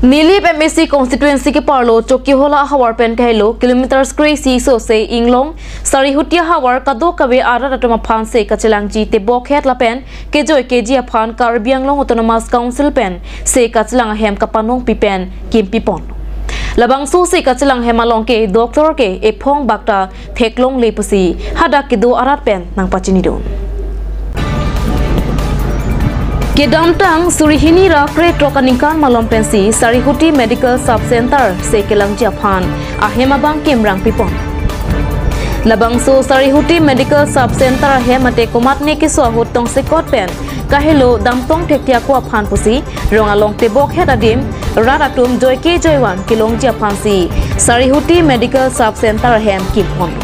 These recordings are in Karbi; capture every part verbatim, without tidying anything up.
Nilip M A C constituency keparlo Chokihola ahavar pen kahelo kilometers kre-isi sose inglong Sarihuti ahavar kadokave arat atum aphan se kachelangji tebokhet lapen kejoi keji aphan Karbi Anglong Autonomous Council pen se kachelang ahem kapanongpi pen kimpipon. Labangso se kachelang ahem along ke doctor ke ephong bakta theklongle pusi hadak kedo arat pen nangpachinidun. Kedamtang suri hini ra krethrok aningkan malom pensi Sarihuti Medical Sub Center se kelangji aphan ahem abang kimrang pipon. Labangso Sarihuti Medical Sub Center ahem mate komatne keso ahut tongsekot pen kahelo damtong thekthe ako aphan pusi rong along tebokhet adim rat atum joike joivan kelongji aphansi Sarihuti Medical Sub Center ahem kimpon.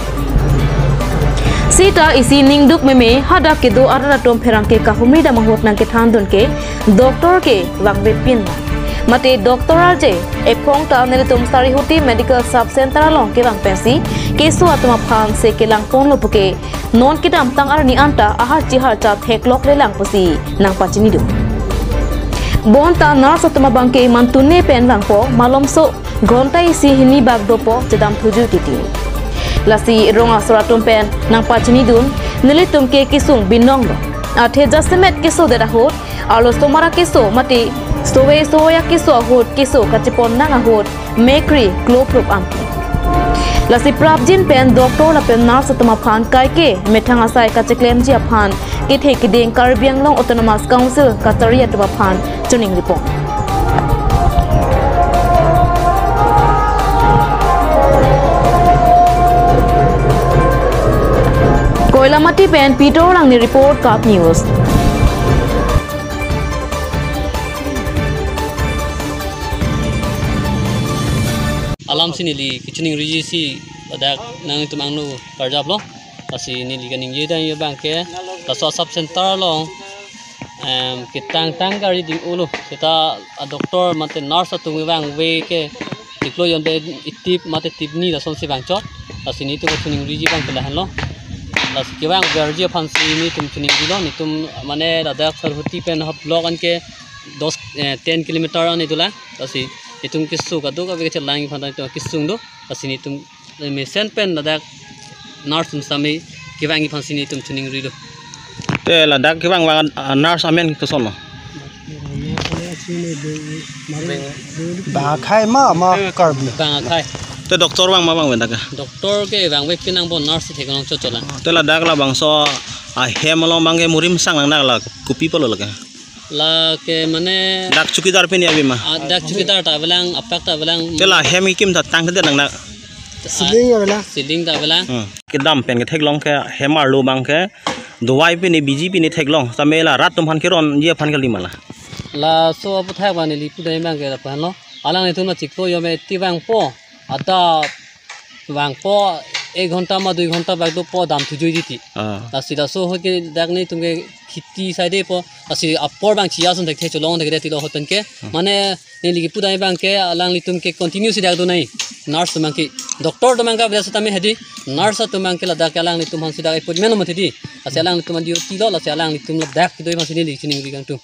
Sita isi ningduk meme hadak kedo arat atum pherangke kahumri dam ahut nangkethandun ke doctor ke vangvepin. Mate doctor arje ephong ta nelitum Sarihuti Medical Sub Center along kevang pensi keso atum aphan se kelangponlo puke non kedamtang arni anta ahar chihar cha thekloklelang pusi nangpachinidun. Bonta nurse atum abangke mantune pen vangpo malomso ghonta isi hini bak dopo chedam thuju titi. Lasi rong asor atum pen nangpachinidun nelitum ke kesung binonglo. Athe jasemet kesodet ahut arlosomar akeso mate sove sove akeso ahut keso kachepon nang ahut mekri kloprup ampi. Lasi prapjin pen doctor lapen nurse atum aphan kaike methang asai kacheklemji aphan kethe keding Karbi Anglong Autonomous Council kachari atum aphan chiningripon. Koilamati pen Peter Langni report, Cup News. Alam si neli kachiningriji si ladak nangtum angno karjaplo. Lasi neli kaningje dam abangke laso sub center along, em, ketang tang gari ding-olo. Seta a doctor mate nurse atum vangve ke tiklo jonde itip mate tipni lasonsi vangchot. Lasi nelitum chiningriji abangke lahenlo. Lasi kevangverji aphansi nelitum chiningrilo. Nelitum mane ladak Sarihuti pen half block anke dos, eh, ten kilometer an idola. Lasi nelitum keso kadokave kachelangji aphan nelitum kesung do. Lasi nelitum mesen pen ladak nurse atum sami kevangji aphansi nelitum chiningrilo. Te ladak kevang vang, ah, nurse amen kosonlo? Bang akhai ma, ma Karbi? Bang akhai. Te doctor vang ma vangve dak? Doctor ke vangvepin angbong, nurse theklong chotcholang. Te ladak labangso ahem along abangke murim sang nang dak la kopi pulo lake? Lake mane dak chowkidar pini abi ma? Ah, dak chowkidar ta avelang, apak ta avelang. Te la hem kekim ta tangte nang dak? Ceiling avelang. Ceiling ta avelang. Hmm. Kedam pen ketheklong ke hem arlo abangke dawai pini, biji pini theklong. Tame la rat atum aphan keronji aphan kali ma la? Laso aputhak abang neli pudai abangke lapu-anlo. Alanglitum la chiklo jome ti vangpo. Ata vangpo ek ghonta ma dui ghonta bak dopo dam thujui titi. Ah. Lasi laso ahut ke dak nelitum ke kheti side po. Lasi apor abang chiya ason thekthe cholong thekthe tilo ahut pen ke. Hmm. Mane neli kepudai abangke alanglitum ke continue si dak do nai. Nurse atum abangke, doctor atum abangke biasa tame hedi. Nurse atum abangke ladak ke alanglitum aphansi dak appointment lo mati di. Lasi alanglitum an duty lo, lasi alanglitum ladak kedo aphansi neli chiningri kangtung.